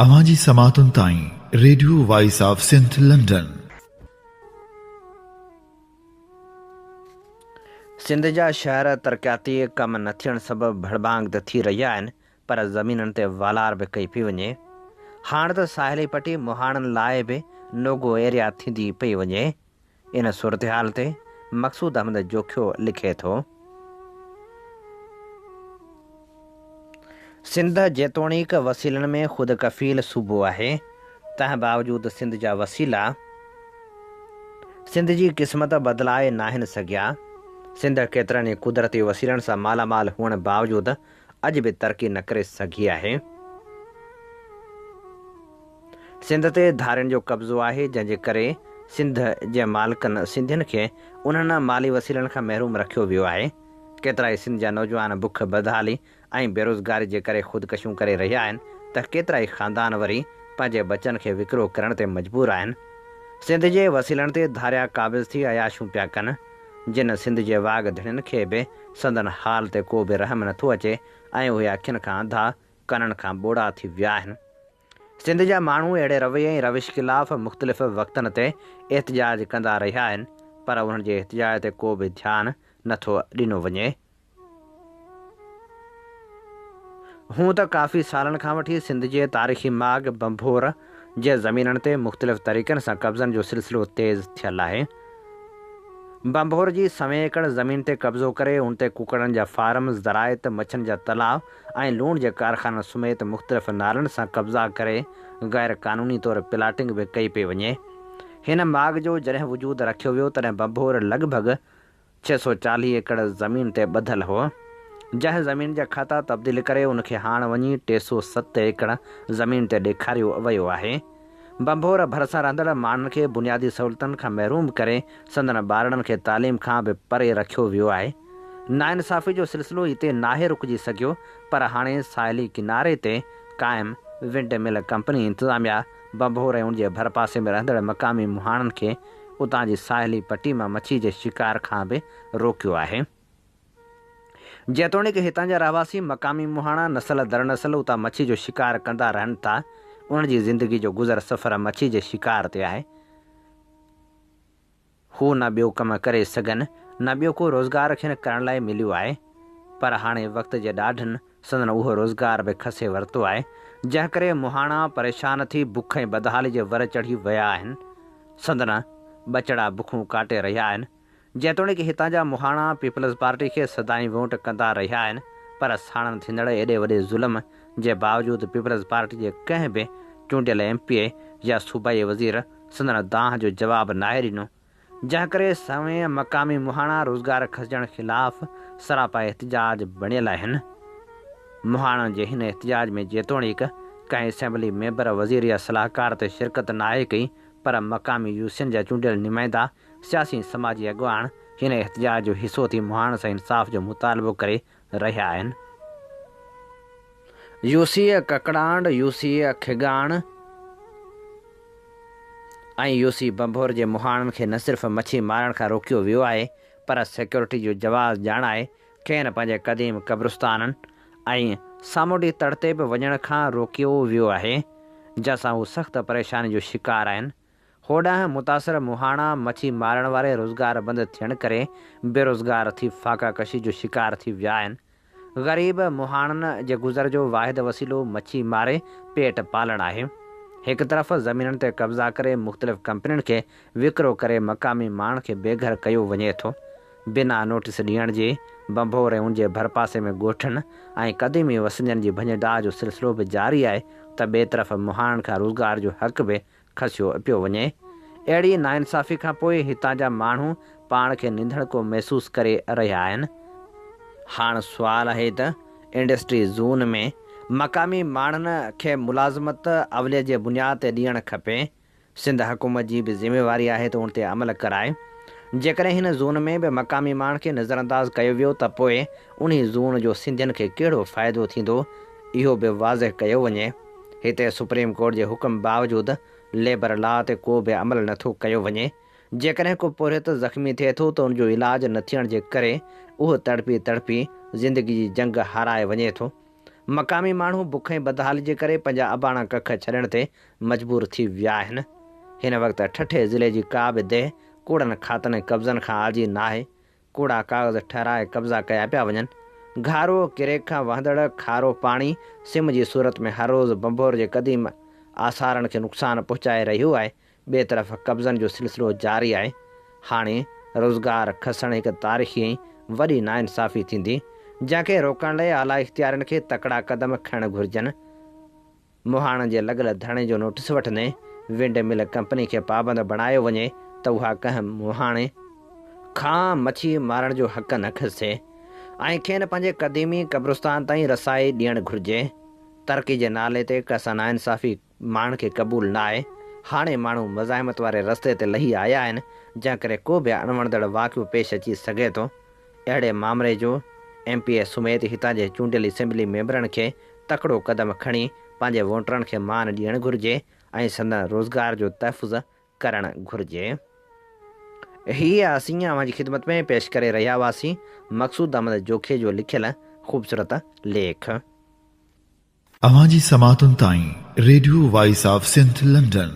اوهان جي سماعتن تائين radio voice of Sindh London. Sindh جا شهر ترقياتي ڪم نه ٿيڻ سبب ڀڙڀانگ ته ٿي رهيا آهن پر زمينن تي والار به ڪئي پئي وڃي. هاڻ ته ساحلي پٽي مهاڻن لاء به نوگو ايريا ٿيندي پئي وڃي. ان صورتحال تي مقصود احمد جوکيو لکي ٿو. سنڌ جيتوڻيڪ وسيلن ۾ خود ڪفيل صوبو آهي، تنهن باوجود سنڌ جا وسيلا سنڌ جي قسمت بدلائي ناهن سگهيا. سنڌ ڪيترن ئي قدرتي وسيلن سان مالا مال هئڻ باوجود اڄ به ترقي نه ڪري سگهي آهي. سنڌ تي ڌارين جو قبضو آهي، جنهن جي ڪري سنڌ جي مالڪن سنڌين کي انهن مالي وسيلن کان محروم رکيو ويو آهي. ڪيترائي سنڌ جا نوجوان بک، بدحالي ۽ بيروزگاري جي ڪري خودڪشيون ڪري رهيا آهن ته ڪيترائي خاندان وري پنهنجي ٻچن کي وڪرو ڪرڻ تي مجبور آهن. سنڌ جي وسيلن تي ڌاريا قابض ٿي عياشيون پيا ڪن، جن سنڌ جي واڳ ڌڻين کي به سندن حال تي ڪو به رحم نٿو اچي ۽ اهي اکين کان انڌا، ڪنن کان ٻوڙا ٿي ويا آهن. سنڌ جا ماڻهو اهڙي رويي ۽ روش خلاف مختلف وقتن تي احتجاج ڪندا رهيا آهن پر انهن جي احتجاج تي ڪو به ڌيان نه ٿو ڏنو وڃي. هونء ته ڪافي سالن کان وٺي سنڌ جي تاريخي ماڳ ڀنڀور جي زمينن تي مختلف طريقن سان قبضن جو سلسلو تيز ٿيل آهي. ڀنڀور جي سوين ايڪڙ زمين تي قبضو ڪري ان تي ڪڪڙن جا فارم، زراعت، مڇن جا تلاء ۽ لوڻ جي ڪارخانن سميت مختلف نالن سان قبضا ڪري غير قانوني طور پلاٽنگ به ڪئي پئي وڃي. هن ماڳ جو جڏهن وجود رکيو ويو تڏهن ڀنڀور لڳ ڀڳ 640 ايڪڙ زمين تي ٻڌل هو، جنهن زمين جا کاتا تبديل ڪري ان کي هاڻ وڃي 307 ايڪڙ زمين تي ڏيکاريو ويو آهي. ڀنڀور ڀرسان رهندڙ ماڻهن کي بنيادي سهولتن کان محروم ڪري سندن ٻارڙن کي تعليم کان به پري رکيو ويو آهي. ناانصافي جو سلسلو هتي ناهي رڪجي سگهيو پر هاڻي ساحلي ڪناري تي قائم ونڊ مل ڪمپني انتظاميا ڀنڀور ۽ ان جي ڀرپاسي ۾ رهندڙ مقامي مهاڻن کي اتان جي ساحلي پٽي مان مڇي جي شڪار کان به روڪيو آهي. جيتوڻيڪ هتان جا رهواسي مقامي مهاڻا نسل در نسل اتان مڇي جو شڪار ڪندا رهن ٿا، انهن جي زندگي جو گذر سفر مڇي جي شڪار تي آهي. هو نه ٻيو ڪم ڪري سگهن، نه ٻيو ڪو روزگار کين ڪرڻ لاء مليو آهي. پر هاڻي وقت جي ڏاڍن سندن اهو روزگار به کسي ورتو آهي، جنهن ڪري مهاڻا پريشان ٿي بک ۽ بدحالي جي ور چڙهي ويا آهن. سندن ٻچڙا بکون ڪاٽي رهيا آهن. جيتوڻيڪ هتان جا مهاڻا پيپلز پارٽي کي سدائين ووٽ ڪندا رهيا آهن پر ساڻن ٿيندڙ ايڏي وڏي ظلم جي باوجود پيپلز پارٽي جي ڪنهن به چونڊيل ايم پي اي يا صوبائي وزير سندن دانهن جو جواب ناهي ڏنو جنهن ڪري سوين مقامي مهاڻا روزگار کسجڻ خلاف سراپا احتجاج بڻيل آهن. مهاڻن جي هن احتجاج ۾ جيتوڻيڪ ڪنهن اسيمبلي ميمبر، وزير يا صلاحڪار ته شرڪت ناهي ڪئي پر مقامي يوسين جا چونڊيل نمائندا سياسي ۽ سماجي اڳواڻ هن احتجاج جو حصو ٿي مهاڻ سان انصاف جو مطالبو ڪري رهيا آهن. يوسي ڪڪڙانڊ، يوسي کگاڻ ۽ يوسي ڀنڀور جي مهاڻن کي نه صرف مڇي مارڻ کان روڪيو ويو آهي پر سيڪيورٽي جو جواز ڄاڻائي کين پنهنجي قديم قبرستانن ۽ سامونڊي تڙ تي به وڃڻ کان روڪيو ويو آهي جنهن سان هو سخت پريشاني جو شڪار آهن. هوڏانهن متاثر مهاڻا مڇي مارڻ واري روزگار بند ٿيڻ ڪري بيروزگار ٿي فاقه ڪشي جو شڪار ٿي ويا آهن. غريب مهاڻن جي گذر جو واحد وسيلو مڇي ماري پيٽ پالڻ آهي. هڪ طرف زمينن تي قبضا ڪري مختلف ڪمپنين کي وڪرو ڪري مقامي ماڻهن کي بي گهر ڪيو وڃي ٿو. بنا نوٽيس ڏيڻ جي ڀنڀور ۽ ان جي ڀرپاسي ۾ ڳوٺن ۽ قديمي وسندين جي ڀڃ ڊاهه جو سلسلو به جاري آهي ته ٻئي طرف مهاڻن کان روزگار جو حق به کسيو پيو وڃي. اهڙي ناانصافي کان پوء هتان جا ماڻهو پاڻ کي نڌڻڪو محسوس ڪري رهيا آهن. هاڻ سوال آهي ته انڊسٽري زون ۾ مقامي ماڻهن کي ملازمت اوليت جي بنياد تي ڏيڻ کپي. سنڌ حڪومت جي به ذميواري آهي ته ان تي عمل ڪرائي. جيڪڏهن هن زون ۾ به مقامي ماڻهن کي نظرانداز ڪيو ويو ته پوء انهي زون جو سنڌين کي ڪهڙو فائدو ٿيندو اهو به واضح ڪيو وڃي. هتي سپريم ڪورٽ جي حڪم باوجود ليبر لا تي ڪو به عمل نه ٿو ڪيو وڃي. جيڪڏهن ڪو پورهيت زخمي ٿئي ٿو ته ان جو علاج نه ٿيڻ جي ڪري اهو تڙپي تڙپي زندگي جي جنگ هارائي وڃي ٿو. مقامي ماڻهو بک ۽ بدحالي جي ڪري پنهنجا اباڻا ڪک ڇڏڻ تي مجبور ٿي ويا آهن. هن وقت ٺٽي ضلعي جي ڪا به ديهه ڪوڙن کاتن ۽ قبضن کان آجي ناهي. ڪوڙا ڪاغذ ٺهرائي قبضا ڪيا پيا وڃن. گهارو ڪريڪ کان وهندڙ کارو پاڻي سم جي صورت ۾ هر روز ڀنڀور جي قديم آثارن کي نقصان پهچائي رهيو آهي. ٻئي طرف قبضن جو سلسلو جاري آهي. هاڻي روزگار کسڻ هڪ تاريخي ۽ وڏي ناانصافي ٿيندي، جنهن کي روڪڻ لئه اعليٰ اختيارين کي تڪڙا قدم کڻڻ گهرجن. مهاڻن جي لڳل ڌرڻي جو نوٽيس وٺندي ونڊ مل ڪمپني کي پابند بڻايو وڃي ته اها ڪنهن مهاڻي کان مڇي مارڻ جو حق نه کسي ۽ کين پنهنجي قديمي قبرستان تائين رسائي ڏيڻ گهرجي. ترقي جي نالي تي ڪنهن سان ناانصافي ماڻهن کي قبول نه آهي، هاڻي ماڻهو مزاحمت واري رستي تي لهي آيا آهن، جنهن ڪري ڪو به اڻوڻندڙ واقعو پيش اچي سگهي ٿو. اهڙي مامري جو ايم پي اي سميت هتان جي چونڊيل اسيمبلي ميمبرن کي تڪڙو قدم کڻي پنهنجي ووٽرن کي مان ڏيڻ گهرجي ۽ سندن روزگار جو تحفظ ڪرڻ گهرجي. هي اسين اوهان جي خدمت ۾ پيش ڪري رهيا هئاسين مقصود احمد جوکيي جو لکيل خوبصورت ليک. اوهان جي سماعتن تائين radio voice of Sindh London.